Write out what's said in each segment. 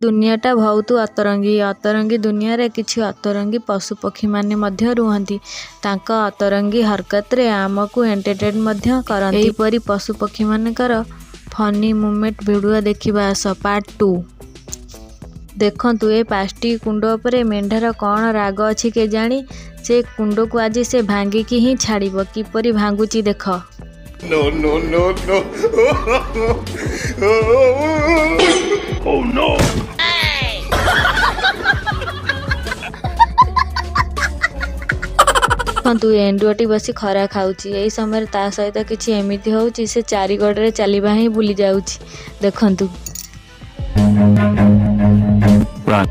ଦୁନିଆଟା ବହୁତ ଅତରଙ୍ଗୀ। ଅତରଙ୍ଗୀ ଦୁନିଆରେ କିଛି ଅତରଙ୍ଗୀ ପଶୁପକ୍ଷୀମାନେ ମଧ୍ୟ ରୁହନ୍ତି। ତାଙ୍କ ଅତରଙ୍ଗୀ ହରକତରେ ଆମକୁ ଏଣ୍ଟରଟେନ୍ ମଧ୍ୟ କରନ୍ତି। ଏହିପରି ପଶୁପକ୍ଷୀମାନଙ୍କର ଫନି ମୁଭମେଣ୍ଟ ଭିଡ଼ିଓ ଦେଖିବା ଆସ ପାର୍ଟ 2। ଦେଖନ୍ତୁ, ଏ 5ଟି କୁଣ୍ଡ ଉପରେ ମେଣ୍ଢାର କ'ଣ ରାଗ ଅଛି କେଜାଣି, ସେ କୁଣ୍ଡକୁ ଆଜି ସେ ଭାଙ୍ଗିକି ହିଁ ଛାଡ଼ିବ। କିପରି ଭାଙ୍ଗୁଛି ଦେଖ। No, no, no, no. Oh no. ଦେଖନ୍ତୁ, ଏଣ୍ଡୁଅଟି ବସି ଖରା ଖାଉଛି। ଏହି ସମୟରେ ତା ସହିତ କିଛି ଏମିତି ହେଉଛି, ସେ ଚାରି ଗୋଡ଼ରେ ଚାଲିବା ହିଁ ଭୁଲି ଯାଉଛି। ଦେଖନ୍ତୁ। Run.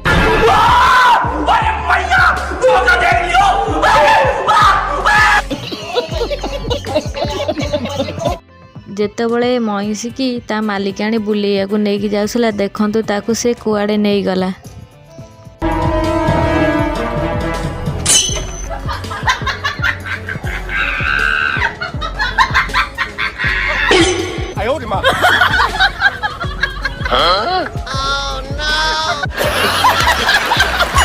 ଯେତେବେଳେ ମଇଁଷିକି ତା ମାଲିକାଣୀ ବୁଲେଇବାକୁ ନେଇକି ଯାଉଥିଲା, ଦେଖନ୍ତୁ ତାକୁ ସେ କୁଆଡ଼େ ନେଇଗଲା। 哎呦我的妈！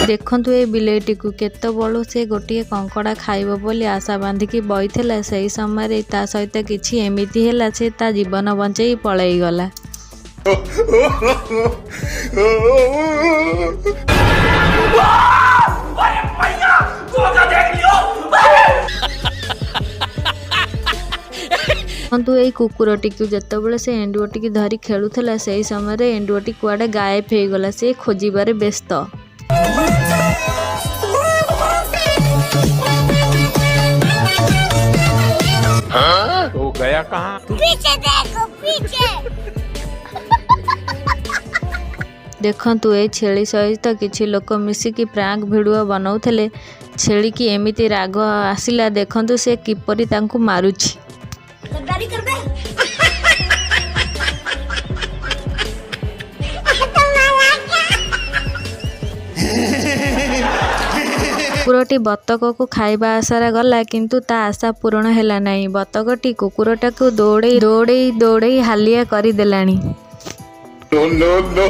ଦେଖନ୍ତୁ ଏ ବିଲେଇଟିକୁ, କେତେବେଳୁ ସେ ଗୋଟିଏ କଙ୍କଡ଼ା ଖାଇବ ବୋଲି ଆଶା ବାନ୍ଧିକି ବଇଥିଲା। ସେହି ସମୟରେ ତା ସହିତ କିଛି ଏମିତି ହେଲା, ସେ ତା ଜୀବନ ବଞ୍ଚେଇ ପଳେଇଗଲା। ଦେଖନ୍ତୁ ଏଇ କୁକୁରଟିକୁ, ଯେତେବେଳେ ସେ ଏଣ୍ଡୁଅଟିକି ଧରି ଖେଳୁଥିଲା, ସେହି ସମୟରେ ଏଣ୍ଡୁଅଟି କୁଆଡ଼େ ଗାୟବ ହେଇଗଲା। ସେ ଖୋଜିବାରେ ବ୍ୟସ୍ତ। तो गया कहाँ? पीछे देखो, पीछे। ଦେଖନ୍ତୁ, ଏ ଛେଳି ସହିତ କିଛି ଲୋକ ମିଶିକି ପ୍ରାଙ୍କ ଭିଡ଼ିଓ ବନାଉଥିଲେ। ଛେଳିକି ଏମିତି ରାଗ ଆସିଲା, ଦେଖନ୍ତୁ ସେ କିପରି ତାଙ୍କୁ ମାରୁଛି। गद्दारी कर बे। କୁକୁରଟି ବତକକୁ ଖାଇବା ଆଶାରେ ଗଲା, କିନ୍ତୁ ତା ଆଶା ପୂରଣ ହେଲା ନାହିଁ। ବତକଟି କୁକୁରଟାକୁ ଦୌଡ଼େଇ ଦୌଡ଼େଇ ଦୌଡ଼େଇ ହାଲିଆ କରିଦେଲାଣି। No, no, no.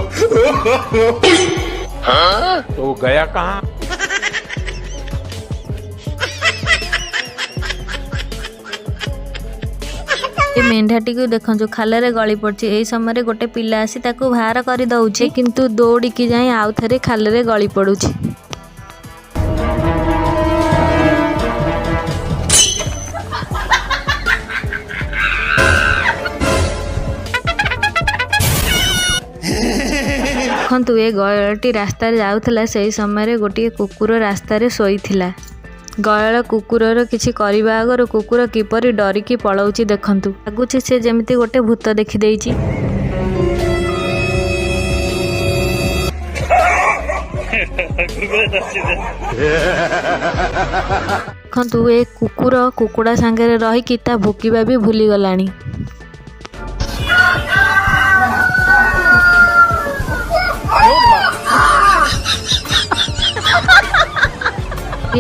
तो गया कहाँ? ଏ ମେଣ୍ଢାଟିକୁ ଦେଖନ୍ତୁ, ଖାଲରେ ଗଳି ପଡ଼ିଛି। ଏହି ସମୟରେ ଗୋଟେ ପିଲା ଆସି ତାକୁ ବାହାର କରିଦଉଛି, କିନ୍ତୁ ଦୌଡ଼ିକି ଯାଇ ଆଉ ଥରେ ଖାଲରେ ଗଳି ପଡ଼ୁଛି। ଦେଖନ୍ତୁ, ଏ ଗୟଳଟି ରାସ୍ତାରେ ଯାଉଥିଲା। ସେହି ସମୟରେ ଗୋଟିଏ କୁକୁର ରାସ୍ତାରେ ଶୋଇଥିଲା। ଗୟଳ କୁକୁରର କିଛି କରିବା ଆଗରୁ କୁକୁର କିପରି ଡରିକି ପଳଉଛି ଦେଖନ୍ତୁ। ଲାଗୁଛି ସେ ଯେମିତି ଗୋଟେ ଭୂତ ଦେଖିଦେଇଛି। ଦେଖନ୍ତୁ, ଏ କୁକୁର କୁକୁଡ଼ା ସାଙ୍ଗରେ ରହିକି ତା ଭୁକିବା ବି ଭୁଲିଗଲାଣି।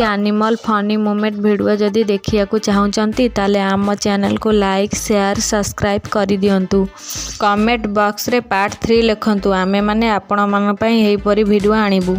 ଆନିମଲ୍ ଫନି ମୁଭମେଣ୍ଟ ଭିଡ଼ିଓ ଯଦି ଦେଖିବାକୁ ଚାହୁଁଛନ୍ତି, ତାହେଲେ ଆମ ଚ୍ୟାନେଲକୁ ଲାଇକ୍, ସେୟାର, ସବସ୍କ୍ରାଇବ୍ କରିଦିଅନ୍ତୁ। କମେଣ୍ଟ ବକ୍ସରେ ପାର୍ଟ 3 ଲେଖନ୍ତୁ। ଆମେମାନେ ଆପଣମାନଙ୍କ ପାଇଁ ଏହିପରି ଭିଡ଼ିଓ ଆଣିବୁ।